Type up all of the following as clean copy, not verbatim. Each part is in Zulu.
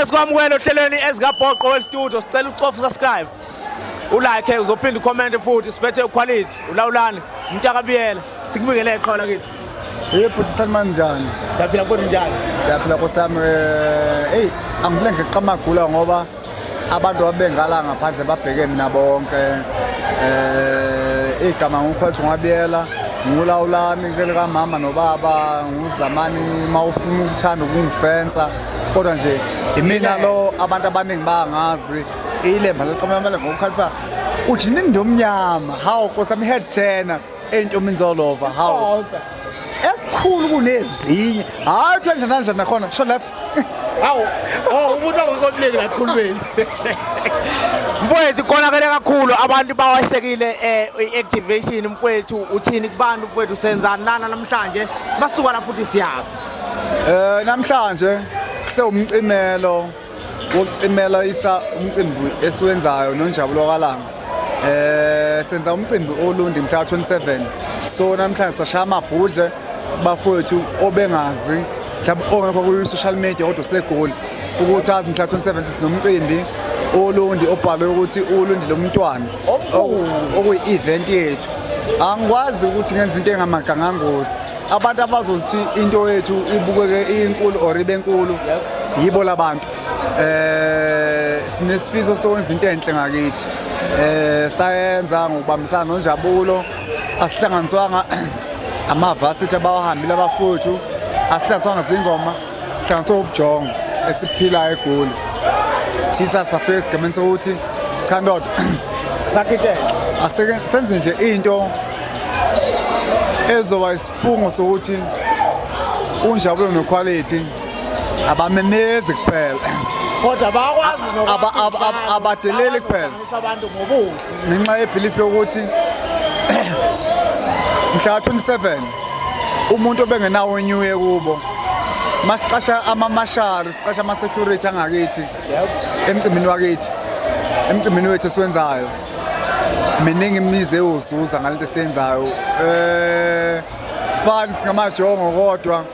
Siphinde sikwamukele ohlelweni ezikabhoqo westudio, sicela ucofa subscribe. Ulike, uzophinda ucomment futhi. Siphethe uquality ulawulani umntakabiyela, sikubingelele qhola kithi. Hey bhuti, sanibani, njani? Siyaphila mfowethu, njani? Siyaphila nkosi yami. Hey, angivule ngeqamagula ngoba abantu abengala ngaphandle babheke mina bonke. Igama nguQuality Ngwabiyela, ngulawulani kuleli kamama nobaba, nguzamani mawufuna ukuthanda ukungifensa. Kodwa nje imina lo abantu abaningi bangazi ilemba leqamamele ngokukhalipha. Uthi nini omnyama? Hawu nkosi yami, head tenor entomini zolova. Hawu. Sponsor. Esikhulu kunezinye, hayi kuthiwa njani kanjani nakhona, sho left. Hawu, oh, umuntu ongakomleki la khulumeni. Mfowethu, konakele kakhulu, abantu bawasekile i-activation. Mfowethu, uthini kubantu? Mfowethu, senzani lana namhlanje? Basuka la futhi siyaphi? Namhlanje kusewumcimelo wokucimela isa umcimbi esiwenzayo noNjabulo kaLanga. Senza umcimbi oLundi mhla 27. So namhlanje sashaya amabhudle bafowethu obengazi, mhlawumbe ongekho ku social media kodwa useGoli, ukuthi azi mhla 27 sinomcimbi oLundi obhalwe ukuthi uLundi lomntwana, okuyi-event yethu. Angikwazi ukuthi ngenze into engamagangangozi. Abantu abazothi into yethu ibukeke inkulu or ibe nkulu yibo labantu. Sinesifiso sokwenza into enhle ngakithi. Sayenza ngokubambisana noNjabulo, asihlanganiswanga amavasithi abawahambile abafowethu, asihlanganiswanga zingoma, sihlanganiswe ubujongo esiphilayo eGoli. Thisa safika esigameni sokuthi cha ndoda, Sakhithe. Aseke senze nje into ezoba isifungo sokuthi uNjabulo noQuality abamemezi kuphela, kodwa bayakwazi abadeleli kuphela. Abantu ngobuhle. Ngenxa yebelief yokuthi mhla 27 umuntu obengenawo inyuye kubo, masiqasha amamashari, siqasha ama-security angakithi emcimbini wakithi, emcimbini wethu esiwenzayo. Miningi imizi eyozuza ngalento esiyenzayo. Fani singamajongo, kodwa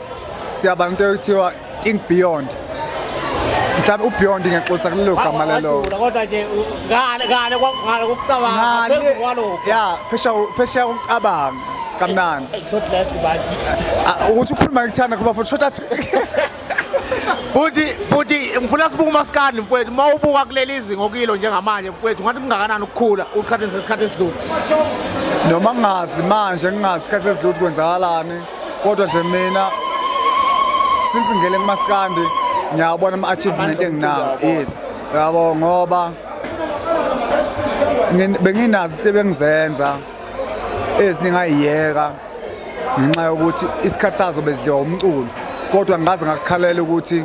siyaba into ekuthiwa think beyond. Mhlawumbe ubeyond, ngiyaxolisa kulelo gama lelo. Wajula, kodwa nje ngale kokucabanga, phezu kwalokho. Ya, phesheya kokucabanga kamnandi. Hey, short left manje. Ah, ukuthi ukhuluma ngikuthanda kuba futhi short left. Buti, ngifuna sibuke umaskandi mfowethu. Uma ubuka kuleli zinga okilo njengamanje mfowethu, ngathi kungakanani ukukhula uqhathanise nesikhathi esidlule? Noma ngingazi manje, ngingazi isikhathi esidlule ukuthi kwenzakalani, kodwa nje mina since ngingene kumaskandi ngiyabona ama-achievement enginawo. Yes, yabo, ngoba benginazo into ebengizenza ezingayiyeka ngenxa yokuthi isikhathi sazo bezidliwa umculo, kodwa ngaze ngakukhalela ukuthi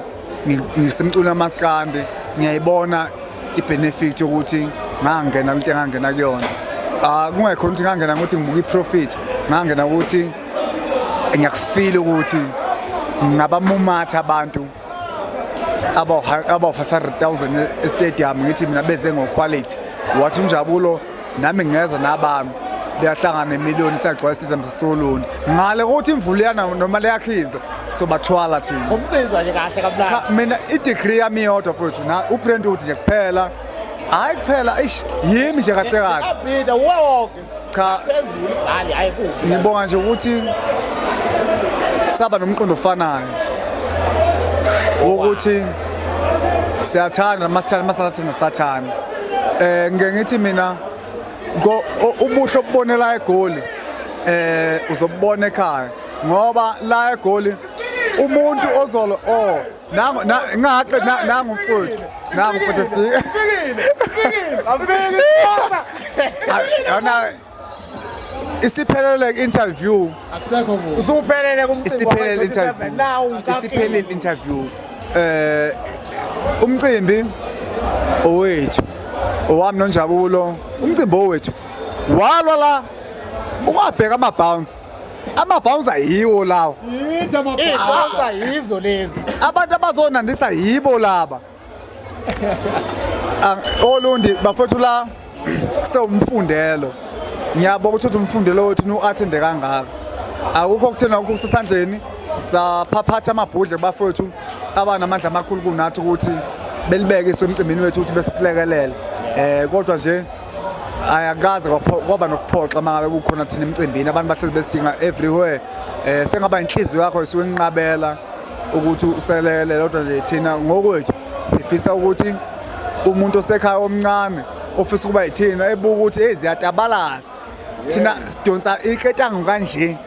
ngisemculweni wamaskandi, ngiyayibona i-benefit yokuthi ngangena into engangena kuyona. Ah, kungekhona ukuthi ngangena ukuthi ngibuka i-profit, ngangena ukuthi ngiyakufila ukuthi ngabamumatha abantu abawu 500,000 estadium, ngithi mina beze ngo-quality, wathi uNjabulo nami ngeza nabami, liyahlangana emiliyoni, siyagcwala istadium sasolundi ngale kokuthi imvula iyana noma liyakhiza, sobathwala thina. Umsizwa nje kahle kamnandi. Cha, mina i-degree yami iyodwa mfowethu, na uBrentwood nje kuphela, hhayi kuphela, ish, yimi nje kahle kahle. Abhida wonke. Cha. Phezulu ibhali, hayi kubi. Ngibonga nje ukuthi saba nomqondo ofanayo ukuthi siyathanda masithanda, masathanda sathanda. Ngike ngithi mina ubuhle obubonela eGoli uzobubona ekhaya, ngoba la eGoli umuntu ozolo, oh, nangu ngaqe nangu mfowethu, nangu mfowethu efika. Afike. Yona isiphelele interview. Akusekho kubi. Usuphelele kumcimbi. Isiphelele interview. Now. Isiphelile interview. Umcimbi owethu, owami noNjabulo, umcimbi owethu walwa la. Ungabheka ama-bounce, ama-bounce ayiwo lawo. Yithi ama Iy'bosa yizo lezi. Abantu abazonandisa yibo laba. Olundi bafowethu, la kusewumfundelo. Ngiyabonga ukuthi umfundelo wethu nu-attende kangaka. Akukho kuthena, akukho kusesandleni, saphaphatha amabhudle bafowethu abanamandla amakhulu kunathi ukuthi Belibeke iso emcimbini wethu ukuthi besilekelele. Kodwa nje ayakaze kwaba nokuphoxa uma ngabe kukhona thina emcimbini, abantu bahlezi besidinga everywhere. Sengaba inhliziyo yakho isuke inqabela ukuthi uselele, kodwa nje thina ngokwethu sifisa ukuthi umuntu osekhaya omncane ofisa ukuba yithina ebuka ukuthi hey, ziyatabalaza, thina sidonsa iketango kanje.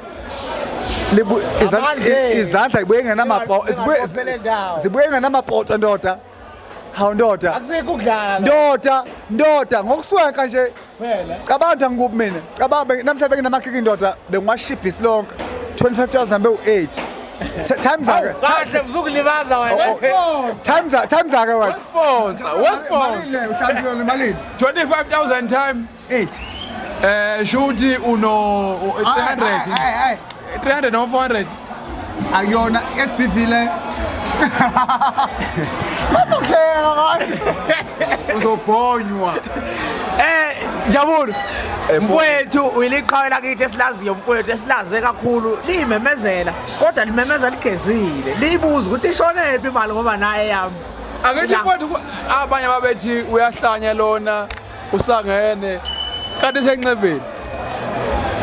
Izandla zibuye zibuye ngenamapoto ndoda. Hawu ndoda, akusikho ukudlala ndoda, ndoda ngokuswenka nje phela. Cabanga ngikuphi mina, cabanga namhlanje benginamakhiki ndoda, bengiwashibhisi lonke 25,000 nambe u8 times ake. Kahle, uzukulimaza wena. Times times ake wena. Sponsor, we-sponsor. Malini uhlambile, malini? 25,000 times 8. Shuthi uno 300. Ay, ay. 300 noma 400. Akuyona SPV le. Bazohleka manje. Uzobhonywa. Njabulo mfowethu, uyiliqhawe lakithi esilaziyo mfowethu, esilaze kakhulu, liyimemezela kodwa limemeza ligezile, liyibuza ukuthi ishonephi imali ngoba naye yami. Akithi mfowethu, abanye babethi uyahlanya lona, usangene, kanti isenxebeni.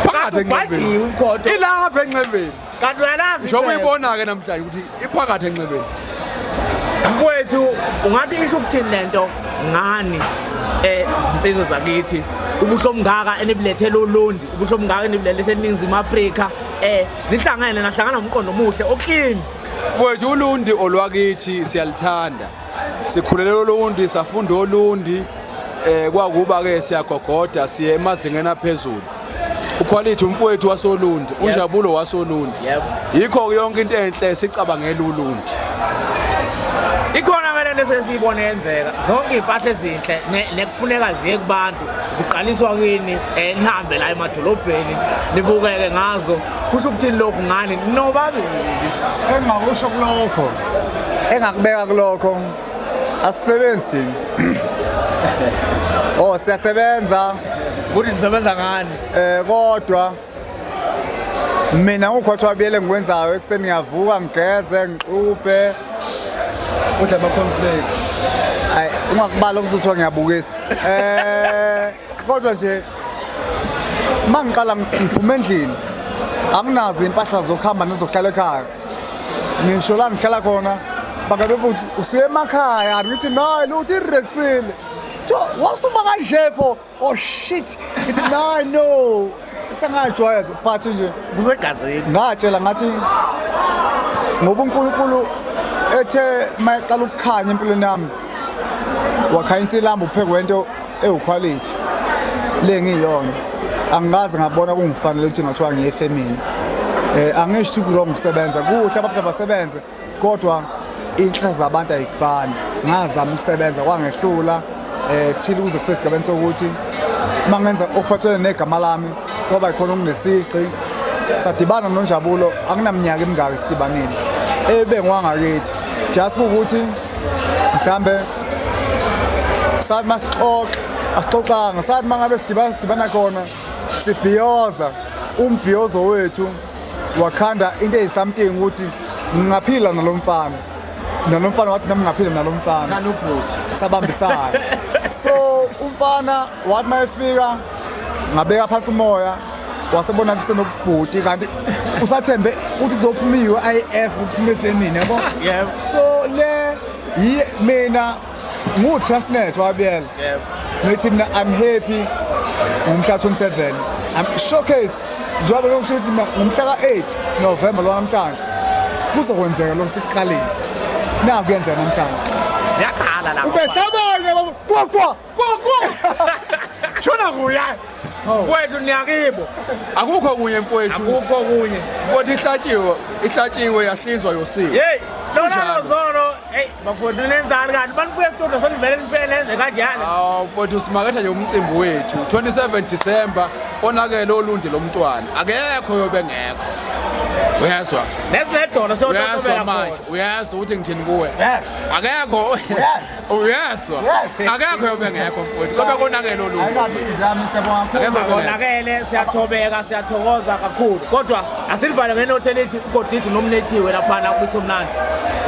Phakathi enxebeni. Ubhajiwe umkhonto. Ilapha enxebeni. Kanti uyalazi Njengoba icebo. uyibona-ke namhlanje ukuthi iphakathi enxebeni. Mfowethu, ungathi isho ukuthini lento ngani, zinsizwa zakithi, ubuhle obungaka enibulethele uLundi, ubuhle obungaka enibulethe eNingizimu Afrika, nihlangene nahlangana umqondo omuhle oclean? Mfowethu, uLundi olwakithi, siyalithanda, sikhulele uLundi, safunda oLundi, kwakuba ke siyagogoda siye emazingeni aphezulu. Uquality umfowethu wasoLundi, uNjabulo wasoLundi. Yikho yonke into enhle sicabangela uLundi. Ikhona vele lesesiyibone yenzeka, zonke iy'mpahla ezinhle nekufuneka ziye kubantu ziqaliswa kini, nihambe la emadolobheni nibukeke ngazo. Kusho ukuthini lokhu ngani nobabili? Engingakusho kulokho, engakubeka kulokho, asisebenzi thina. Oh, siyasebenza. Kuthi nisebenza ngani? Kodwa mina ngukhothwa wabiyele ngikwenzayo ekuseni, ngiyavuka ngigeze ngixubhe. Udla ama-cornflakes. Ayi, ungakubala okuzothiwa ngiyabukisa. Kodwa nje mangiqala ngiphuma endlini anginazo impahla zokuhamba nezokuhlala ekhaya. Ngisho la ngihlala khona bangabe usuye emakhaya, ngithi nayi lutho irexile. Tho wasuba kanje pho, oh shit, ngithi nayi no, sengajwayeza, but nje kusegazini. Ngatshela ngathi ngoba uNkulunkulu ethe mayeqala ukukhanya empilweni yami wakhanyisa ilambu phezu kwento ewuquality le ngiyona, angikaze ngabona kungifanele ukuthi ngathiwa ngiye efemini. Angisho ukuthi wrong ukusebenza, kuhle abantu abasebenze, kodwa inhla zabantu ayifani. Ngazama ukusebenza kwangehlula, thile kuze kufike esigabeni sokuthi mangenza okuphathelene negama lami ngoba ikhona okunesiqi. Sadibana noNjabulo, akunaminyaka emingaki sidibanile, ebe ngwangakithi, just ukuthi mhlambe sathi masixoxa asixoxanga, sathi mangabe sidibana sidibana khona sibhiyoza umbhiyozo wethu, wakhanda into eyisamething ukuthi ngingaphila nalomfana, nalomfana wathi nami ngingaphila nalomfana, sabambisana. So umfana wathi mayefika ngabeka phansi umoya, wasebona ukuthi usenobhuti kanti usathembe ukuthi kuzophuma i-UIF kuphume efemini, yabo. So le mina ngu-Transnet wabiyela. Ngithi mina I'm happy ngomhla 27 I'm showcase, njengoba lokusho ukuthi mina ngomhla ka-8 November lo namhlanje kuzokwenzeka lokhu sikuqalile, naku kuyenzeka namhlanje. Ziyakhala la. Ubesabanye baba, kwa kwa kwa kwa shona kuya mfowethu, niyakibo. Akukho kunye mfowethu. Akukho kunye. Mfowethu, ihlatshiwe, ihlatshiwe yahlizwa yosiwe. Hey, lona Kunjalo. lozolo, hey bafowethu, nenzani kanti banifike studio senivele nifike nenze kanjani? Awu mfowethu, simaketha nje umcimbi wethu 27 December, onakele olundi lomntwana, akekho yobe ngekho. Uyezwa? Nezinedolo Uyezwa siyototobela manje, khona. uyezwa ukuthi ngithini kuwe? Yes. Akekho. Yes. Uyezwa? Yes. Akekho yobe ngekho mfowethu. Kobe konakele olunye. Ayikabi izami siyabonga kakhulu. Akekho Konakele siyathobeka siyathokoza kakhulu. Kodwa asilivale ngenothi elithi uGodidi nomnethiwe laphana kwisomnandi.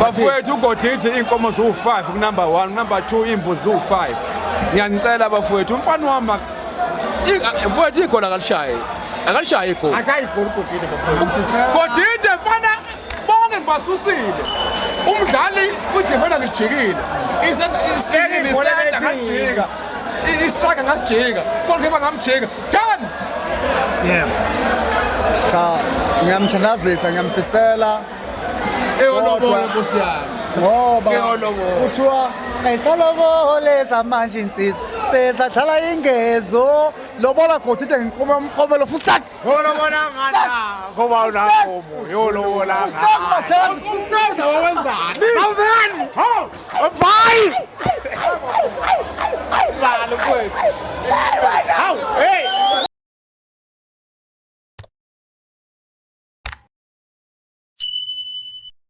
Bafowethu uGodidi inkomo ziwu-5 kunumber 1, kunumber 2 imbuzi ziwu-5. Ngiyanicela bafowethu umfana wami mfowethu igoli akalishayi. Akalishayi igoli. Ashayi igoli uGodidi bafowethu. Godide mfana bonke ngibasusile. Umdlali udefender ngijikile. Beka ibhola Isenta nethini. ngajika. I-striker ngasijika. Goalkeeper ngamjika. 10. Yebo. Cha, ngiyamthandazisa ngiyamfisela Eyolobola Kodwa- nkosi yami. ngoba Ngiyolobola. kuthiwa ayisalobole zamanje insizwa sezadlala ingezo lobola godide ngenkomo yomqomelo fusak Yolobola ngana ngoba unankomo. Yolobola fusak ngana. majazi fusak Wenzani? Bye.